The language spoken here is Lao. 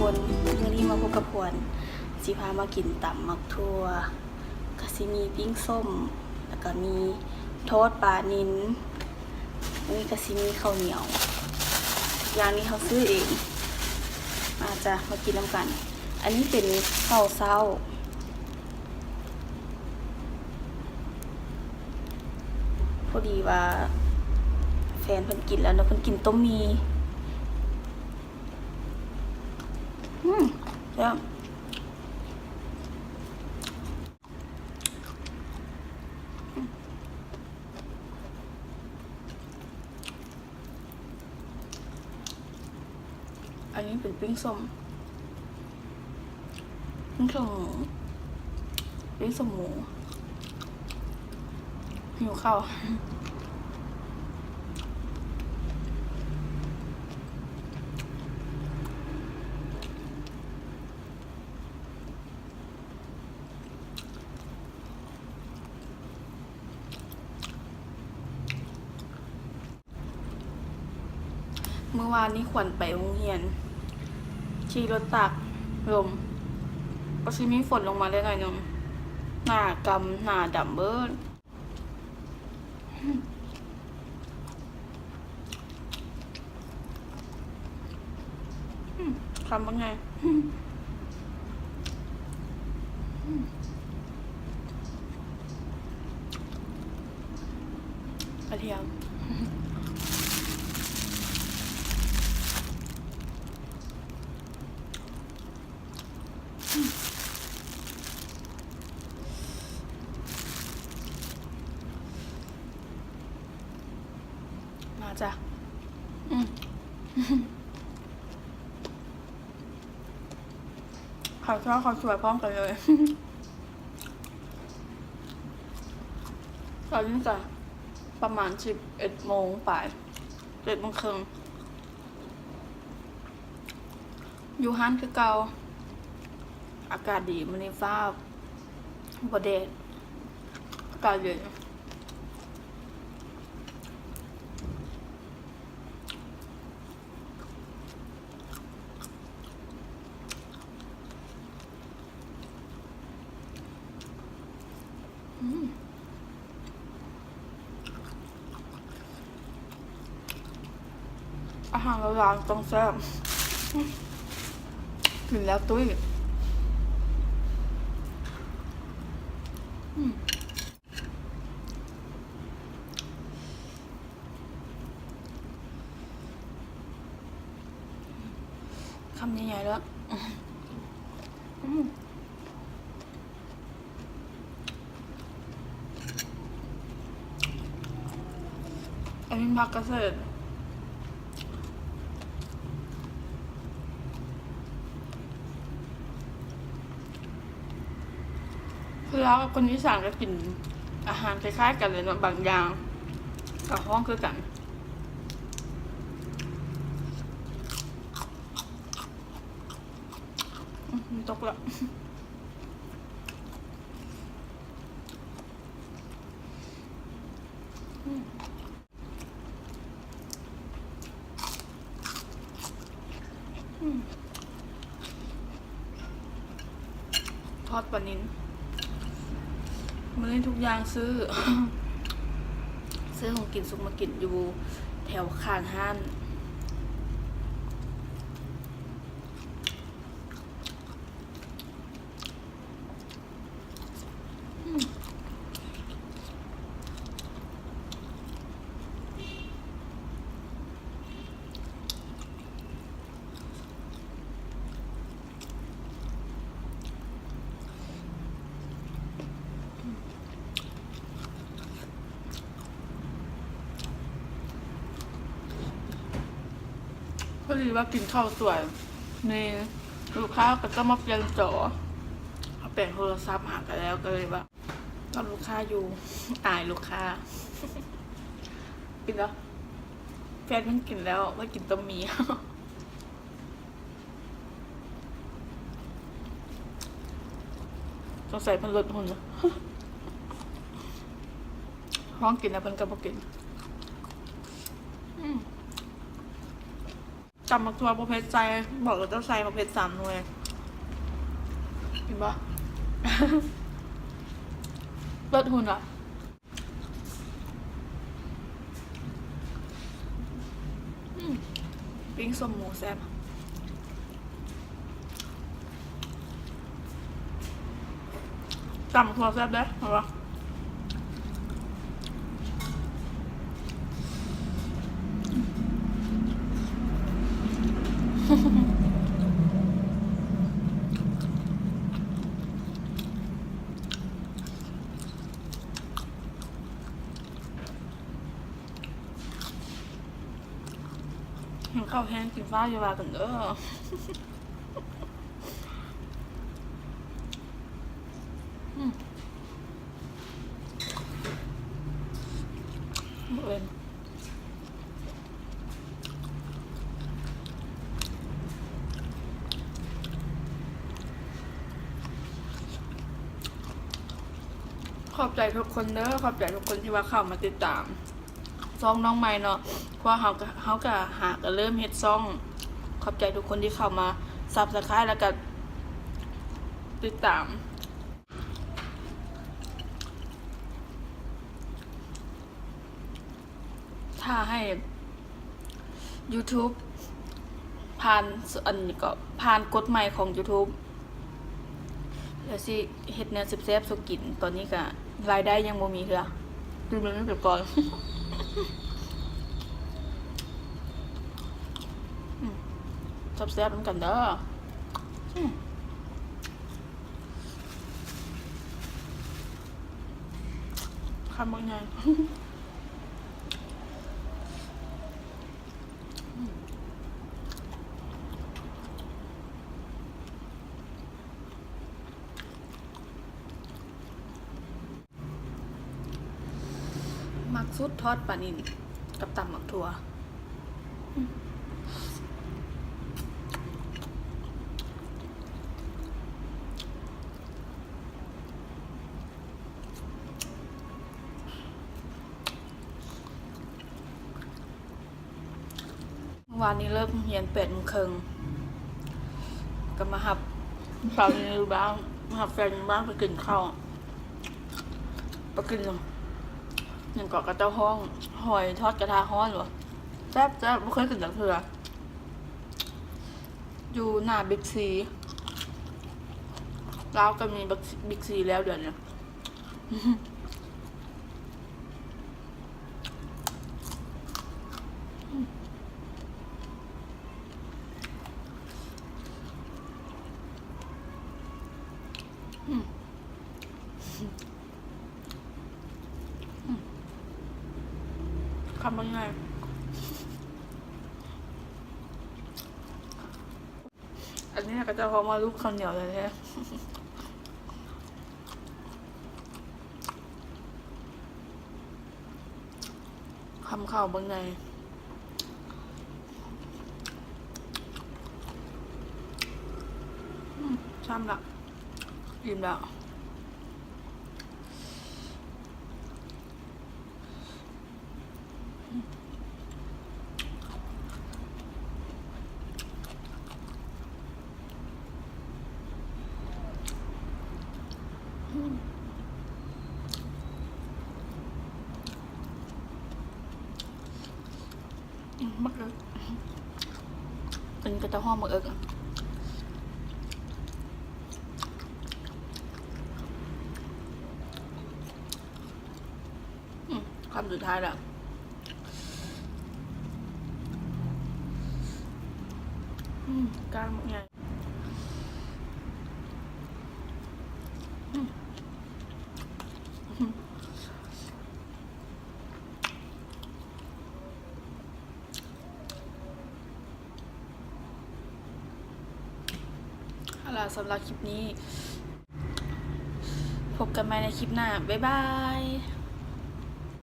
ຄົນ ມື້ນີ້ມາພົບກັບພວນ ຊິພາມາກິນຕຳໝາກຖົ່ວ ກະຊິມີປີ້ງສົ້ມ ແລ້ວກະມີທອດປານິນ ອັນນີ້ກະຊິມີເຂົ້າໜຽວ ຢ່າງນີ້ເຮົາຊື້ເອງ. ມາຈ້ະ ມາກິນນຳກັນ. ອັນນີ້ເປັນເຂົ້າເຊົ້າ ພໍດີວ່າແຟນເພິ່ນກິນແລ້ວເນາະ ເພິ່ນກິນຕົ້ມໝີ່. ອືມ ແຊບ. ອັນນີ້ເປັນປີ້ງສົ້ມ ປີ້ງສົ້ມໝູ ປີ້ງສົ້ມໝູ. ຫິວເຂົ້າ. ມື້ວານນີ້ຂວັນໄປໂຮງຮຽນ ຂີ່ລົດຕາກລົມ ກໍຊິມີຝົນລົງມາໄດ້ໜ້ອຍໜຶ່ງ ໜ້າກຳ ໜ້າດຳເບີດ. ອືມ ຄຳບັກໃຫຍ່ ອືມ ກະທຽມ. ມາຈ້ະ ອືມ ເຂົ້າເຊົ້າເຂົ້າສວຍພ້ອມກັນເລີຍ. ຕອນນີ້ກະປະມານສິບເອັດໂມງປາຍ ເຈັດໂມງເຄິ່ງ. ຢູ່ຮ້ານຄືເກົ່າ. ອາກາດດີ ມື້ນີ້ຟ້າບໍ່ແດດ ອາກາດເຢັນ. ອືມ ອາຫານລາວໆຕ້ອງແຊບ ກິນແລ້ວຕຸ້ຍ. ອືມ ຄຳໃຫຍ່ໆ ເດີ້. ອືມ ອັນນີ້ຜັກກະເສດ. ຄົນລາວກັບຄົນອີສານກະກິນອາຫານຄ້າຍໆກັນເລີຍເນາະ ບາງຢ່າງກະຮ້ອງຄືກັນ. ອືມ ມັນຕົກລະ. ອືມ ອືມ ທອດປານິນ. ມື້ນີ້ທຸກຢ່າງຊື້ ຊື້ຂອງກິນສຸກມາກິນຢູ່ແຖວຂ້າງຮ້ານ. ພໍດີວ່າກິນເຂົ້າສວຍ ມີລູກຄ້າກະຈະມາປ່ຽນຈໍ ເອົາແປງໂທລະສັບຫາກະແລ້ວ ກະເລີຍວ່າ ຕອນລູກຄ້າຢູ່ ອາຍລູກຄ້າ. ກິນແລ້ວ ແຟນເພິ່ນກິນແລ້ວ ວ່າກິນຕົ້ມໝີ່. ສົງໄສເພິ່ນລົດຫຸ່ນ ຮ້ອງກິນແລ້ວເພິ່ນກະບໍ່ກິນ. ອືມ ຕ ຕຳໝາກຖົ່ວບໍ່ເຜັດໃສ່ ບອກເຂົາເຈົ້າໃສ່ໝາກເຜັດສາມໜ່ວຍ ເຫັນບໍ່? ເລີດຫຸ່ນວ່າ ອືມ ປີ້ງສົ້ມໝູແຊບ. ຕຳຖົ່ວແຊບເດ້ ເຫັນບໍ່? ຫິວເຂົ້າແຮງ ກິນຟ້າວ ຢ່າວ່າກັນເດີ. ອືມ ບໍ່ເອີ່ນ ຂອບໃຈທຸກຄົນເດີ ຂອບໃຈທຸກຄົນທີ່ວ່າເຂົ້າມາຕິດຕາມ ຊ່ອງນ້ອງໃໝ່ເນາະ ເພາະວ່າເຮົາກະ ເຮົາກະຫາກະເລີ່ມເຮັດຊ່ອງ. ຂອບໃຈທຸກຄົນທີ່ເຂົ້າມາ Subscribe ແລ້ວກະຕິດຕາມ. ຖ້າໃຫ້ YouTube ຜ່ານ ອັນນີ້ກໍຜ່ານກົດໃໝ່ຂອງ YouTube ແລ້ວຊິເຮັດແນວແຊບໆສູ່ກິນ. ຕອນນີ້ກະລາຍໄດ້ຍັງບໍ່ມີເທື່ອ ກິນແບບນີ້ໄປກ່ອນ. ອືມ ແຊບໆນຳກັນເດີ. ອືມ ຄຳບັກໃຫຍ່. ມັກສຸດທອດປານິນກັບຕຳໝາກຖົ່ວ. ເມື່ອວານນີ້ເລີກໂຮງຮຽນແປດໂມງເຄິ່ງ ກໍມາຮັບສາມີຢູ່ບ້ານ ມາຮັບແຟນຢູ່ບ້ານໄປກິນເຂົ້າ ໄປກິນຫຍັງເກາະ ເຂົາເຈົ້າຮ້ອງ ຫອຍທອດກະທະຮ້ອນບໍ ແຊບໆ ບໍ່ເຄີຍກິນຈັກເທື່ອ. ຢູ່ໜ້າ Big C ລາວກໍມີ Big C ແລ້ວດຽວນີ້. ຄຳບັກໃຫຍ່. ອັນນີ້ເຂົາເຈົ້າເວົ້າວ່າລູກເຂົ້າໜຽວແທ້ໆ. ຄຳເຂົ້າບັກໃຫຍ່. ອືມ ຊ້ຳລະ ອີ່ມລະ. ອືມ ໝາກເອິກ ອັນນີ້ກໍຈະຫອມໝາກເອິກ. ອືມ ຄຳສຸດທ້າຍແລ້ວ. ອືມ ກ້າງບັກໃຫຍ່. ອືມ ເອົາລະ ສຳລັບຄລິບນີ້ ພົບກັນໃໝ່ໃນຄລິບໜ້າ. ບາຍບາຍ.